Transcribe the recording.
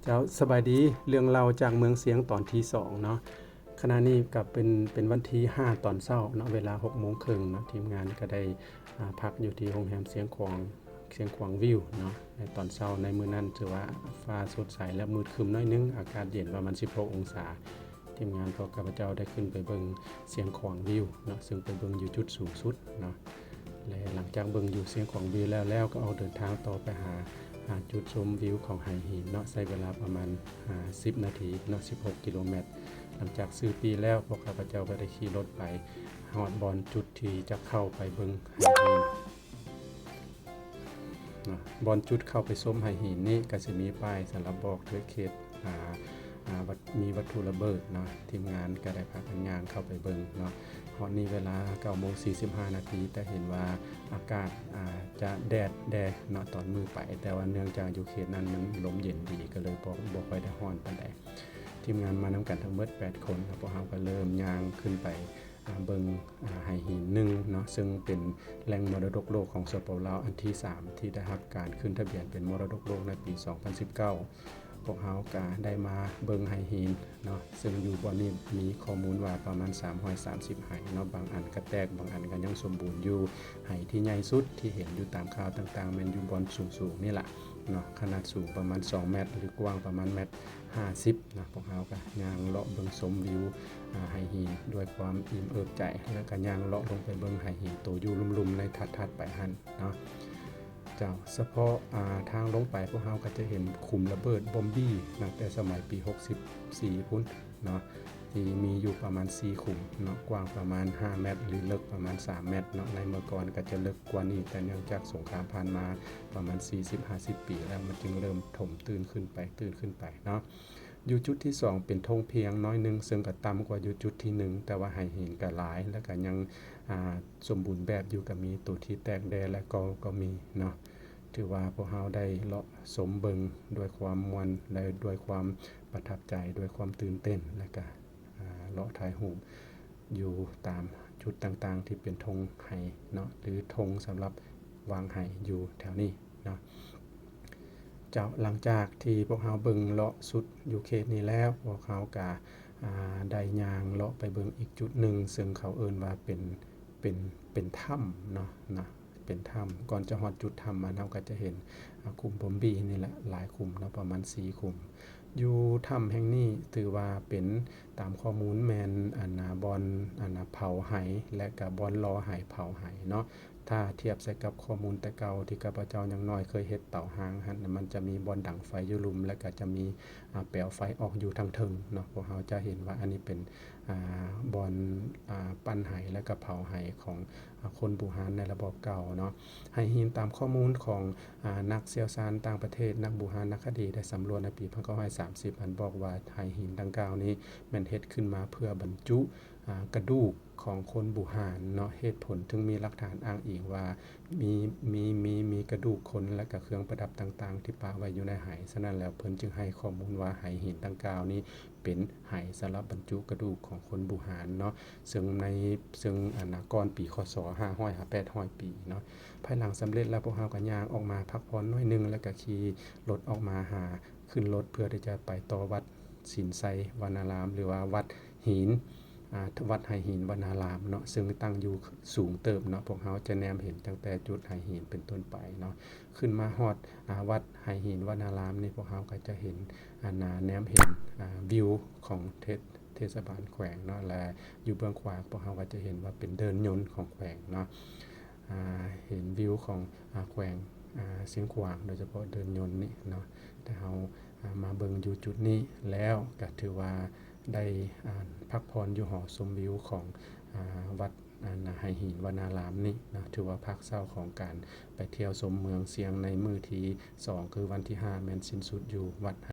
ເຈົ້າ ສະບາຍດີ ເລື່ອງເລົ່າຈາກເມືອງຊຽງຕອນທີສອງເນາະ. ຂະນະນີ້ກໍເປັນ ເປັນວັນທີຫ້າຕອນເຊົ້າເນາະ ເວລາຫົກໂມງເຄິ່ງເນາະ ທີມງານກໍໄດ້ ອາ ພັກຢູ່ທີ່ໂຮງແຮມຊຽງຂວາງ ຊຽງຂວາງວິວເນາະ. ໃນຕອນເຊົ້າໃນມື້ນັ້ນຖືວ່າຟ້າສົດໃສ ແລະ ມືດຄຶ້ມໜ້ອຍໜຶ່ງ ອາກາດເຢັນປະມານສິບຫົກອົງສາ. ທີມງານພວກຂ້າພະເຈົ້າໄດ້ຂຶ້ນໄປເບິ່ງຊຽງຂວາງວິວເນາະ ເຊິ່ງໄປເບິ່ງຢູ່ຈຸດສູງສຸດເນາະ ແລະ ຫຼັງຈາກເບິ່ງຢູ່ຊຽງຂວາງວິວແລ້ວ ແລ້ວກໍອອກເດີນທາງຕໍ່ໄປຫາ ຫາຈຸດຊົມວິວຂອງໄຫຫີນເນາະ ໃຊ້ເວລາປະມານ ອາ ສິບນາທີເນາະ ສິບຫົກກິໂລແມັດ. ຫຼັງຈາກຊື້ປີ້ແລ້ວ ພວກຂ້າພະເຈົ້າກໍໄດ້ຂີ່ລົດໄປຮອດບ່ອນຈຸດທີ່ຈະເຂົ້າໄປເບິ່ງໄຫຫີນ ເນາະ. ບ່ອນຈຸດເຂົ້າໄປຊົມໄຫຫີນນີ້ກໍຊິມີປ້າຍສຳລັບບອກເຂດ ອາ ອາ ວັດ ມີວັດຖຸລະເບີດເນາະ. ທີມງານກໍໄດ້ພາກັນຍ່າງເຂົ້າໄປເບິ່ງເນາະ. ຮອດນີ້ເວລາເກົ້າໂມງສີ່ສິບຫ້ານາທີ ແຕ່ເຫັນວ່າອາກາດ ອາ ຈະແດດແດ່ເນາະຕອນມື້ໄປ ແຕ່ວ່າເນື່ອງຈາກຢູ່ເຂດນັ້ນມັນລົມເຢັນດີ ກໍເລີຍບໍ່ ບໍ່ຄ່ອຍໄດ້ຮ້ອນປານໃດ. ທີມງານມານຳກັນທັງໝົດແປດຄົນ ແລ້ວພວກເຮົາກໍເລີ່ມຍ່າງຂຶ້ນໄປ ອາ ເບິ່ງ ອາ ໄຫຫີນໜຶ່ງເນາະ ເຊິ່ງເປັນແຫຼ່ງມໍລະດົກໂລກຂອງ ສປປ ລາວ ອັນທີສາມ ທີ່ໄດ້ຮັບການຂຶ້ນທະບຽນເປັນມໍລະດົກໂລກໃນປີສອງພັນສິບເກົ້າ. ພວກເຮົາກະໄດ້ມາເບິ່ງໄຫຫີນເນາະ ເຊິ່ງຢູ່ບ່ອນນີ້ມີຂໍ້ມູນວ່າປະມານສາມຮ້ອຍສາມສິບໄຫເນາະ ບາງອັນກະແຕກ ບາງອັນກະຍັງສົມບູນຢູ່. ໄຫທີ່ໃຫຍ່ສຸດທີ່ເຫັນຢູ່ຕາມຂ່າວຕ່າງໆ ແມ່ນຢູ່ບ່ອນສູງໆນີ້ລະເນາະ ຂະໜາດສູງປະມານສອງແມັດ ຫຼື ກວ້າງປະມານແມັດຫ້າສິບເນາະ. ພວກເຮົາກະຍ່າງເລາະເບິ່ງຊົມວິວ ອາ ໄຫຫີນດ້ວຍຄວາມອີ່ມເອີບໃຈ ແລ້ວກະຍ່າງເລາະລົງໄປເບິ່ງໄຫຫີນໂຕຢູ່ລຸ່ມໆໃນຖັດໆໄປຫັ້ນເນາະ. ເຈົ້າ ສະເພາະ ອາ ທາງລົງໄປ ພວກເຮົາກໍຈະເຫັນຂຸມລະເບີດບອມບີ ຕັ້ງແຕ່ສະໄໝປີຫົກສິບສີ່ພຸ້ນເນາະ ທີ່ມີຢູ່ປະມານສີ່ຂຸມເນາະ ກວ້າງປະມານຫ້າແມັດ ຫຼື ເລິກປະມານສາມແມັດເນາະ. ໃນເມື່ອກ່ອນກໍຈະເລິກກວ່ານີ້ ແຕ່ເນື່ອງຈາກສົງຄາມຜ່ານມາປະມານສີ່ສິບຫ້າສິບປີແລ້ວ ມັນຈຶ່ງເລີ່ມຖົມຕື້ນຂຶ້ນໄປ ຕື້ນຂຶ້ນໄປເນາະ. ຢູ່ຈຸດທີສອງເປັນທົ່ງພຽງໜ້ອຍໜຶ່ງ ເຊິ່ງກໍຕ່ຳກວ່າຢູ່ຈຸດທີໜຶ່ງ ແຕ່ວ່າໄຫຫີນກໍຫຼາຍ ແລ້ວກໍຍັງ ອາ ສົມບູນແບບຢູ່ ກໍມີໂຕທີ່ແຕກແດ່ ແລະ ກໍ ກໍມີເນາະ. ຖືວ່າພວກເຮົາໄດ້ເລາະຊົມເບິ່ງດ້ວຍຄວາມມ່ວນ ແລະ ດ້ວຍຄວາມປະທັບໃຈ ດ້ວຍຄວາມຕື່ນເຕັ້ນ ແລະກະ ອາ ເລາະຖ່າຍຮູບຢູ່ຕາມຈຸດຕ່າງໆ ທີ່ເປັນທົ່ງໄຫເນາະ ຫຼື ທົ່ງສຳລັບວາງໄຫຢູ່ແຖວນີ້ເນາະ. ເຈົ້າ ຫຼັງຈາກທີ່ພວກເຮົາເບິ່ງເລາະສຸດຢູ່ເຂດນີ້ແລ້ວ ພວກເຮົາກະ ອາ ໄດ້ຍ່າງເລາະໄປເບິ່ງອີກຈຸດໜຶ່ງ ເຊິ່ງເຂົາເອີ້ນວ່າເປັນ ເປັນ ເປັນຖ້ຳເນາະ ນະ ເປັນຖ້ຳ. ກ່ອນຈະຮອດຈຸດຖ້ຳ ອັນເຮົາກໍຈະເຫັນ ອາ ຂຸມບອມບີນີ້ແຫຼະ ຫຼາຍຂຸມເນາະ ປະມານສີ່ຂຸມ. ຢູ່ຖ້ຳແຫ່ງນີ້ຖືວ່າເປັນ ຕາມຂໍ້ມູນແມ່ນ ອັນນາ ບ່ອນ ອັນນາ ເຜົາໄຫ ແລະ ກະບ່ອນຫຼໍ່ໄຫ ເຜົາໄຫເນາະ. ຖ້າທຽບໃສ່ກັບຂໍ້ມູນແຕ່ເກົ່າທີ່ຂ້າພະເຈົ້າຍັງນ້ອຍເຄີຍເຮັດເຕົາຮາງຫັ້ນ ມັນຈະມີບ່ອນດັງໄຟຢູ່ລຸ່ມ ແລະ ກະຈະມີ ອາ ແປວໄຟອອກຢູ່ທາງເທິງເນາະ. ພວກເຮົາຈະເຫັນວ່າອັນນີ້ເປັນ ອາ ບ່ອນ ອາ ປັ້ນໄຫ ແລະ ກະເຜົາໄຫຂອງ ອາ ຄົນບູຮານໃນລະບອບເກົ່າເນາະ. ໄຫຫີນຕາມຂໍ້ມູນຂອງ ອາ ນັກຊ່ຽວຊານຕ່າງປະເທດ ນັກບູຮານນະຄະດີໄດ້ສຳຫຼວດໃນປີພັນເກົ້າຮ້ອຍສາມສິບ ອັນບອກວ່າໄຫຫີນດັ່ງກ່າວນີ້ແມ່ນເຮັດຂຶ້ນມາເພື່ອບັນຈຸ ອາ ກະດູກຂອງຄົນບູຮານເນາະ. ເຫດຜົນເຖິງມີຫຼັກຖານອ້າງອີງວ່າມີ ມີ ມີ ມີກະດູກຄົນ ແລະ ກະເຄື່ອງປະດັບຕ່າງໆທີ່ປະໄວ້ຢູ່ໃນໄຫ. ສະນັ້ນແລ້ວເພິ່ນຈຶ່ງໃຫ້ຂໍ້ມູນວ່າໄຫຫີນດັ່ງກ່າວນີ້ ເປັນໄຫສຳລັບບັນຈຸກະດູກຂອງຄົນບູຮານເນາະ ເຊິ່ງໃນ ເຊິ່ງ ອັນນາ ກ່ອນປີ ຄ.ສ. ຫ້າຮ້ອຍຫາແປດຮ້ອຍປີເນາະ. ພາຍຫຼັງສຳເລັດແລ້ວ ພວກເຮົາກໍຍ່າງອອກມາພັກຜ່ອນໜ້ອຍໜຶ່ງ ແລ້ວກໍຂີ່ລົດອອກມາຫາ ຂຶ້ນລົດເພື່ອທີ່ຈະໄປຕໍ່ວັດສິນໄຊວະນາລາມ ຫຼືວ່າວັດຫີນ ອາ ວັດໄຫຫີນວະນາລາມເນາະ ເຊິ່ງຕັ້ງຢູ່ສູງເຕີບເນາະ. ພວກເຮົາຈະແນມເຫັນຕັ້ງແຕ່ຈຸດໄຫຫີນເປັນຕົ້ນໄປເນາະ. ຂຶ້ນມາຮອດ ອາ ວັດໄຫຫີນວະນາລາມນີ້ ພວກເຮົາກໍຈະເຫັນ ອັນນາ ແນມເຫັນ ອາ ວິວຂອງເທດ ເທດສະບານແຂວງເນາະ ແລະ ຢູ່ເບື້ອງຂວາພວກເຮົາກໍຈະເຫັນວ່າເປັນເດີ່ນຍົນຂອງແຂວງເນາະ ອາ ເຫັນວິວຂອງ ອາ ແຂວງ ອາ ຊຽງຂວາງ ໂດຍສະເພາະເດີ່ນຍົນນີ້ເນາະ. ແຕ່ເຮົາ ອາ ມາເບິ່ງຢູ່ຈຸດນີ້ແລ້ວ ກໍຖືວ່າໄດ້ ອາ ພັກຜ່ອນຢູ່ຫໍຊົມວິວຂອງ ອາ ວັດ ອັນນາ ໄຫຫີນວະນາລາມນີ້ເນາະ. ຖືວ່າພາກເຊົ້າຂອງການໄປທ່ຽວຊົມເມືອງຊຽງໃນມື້ທີສອງ ຄືວັນທີຫ້າ ແມ່ນສິ້ນສຸດຢູ່ວັດໄຫ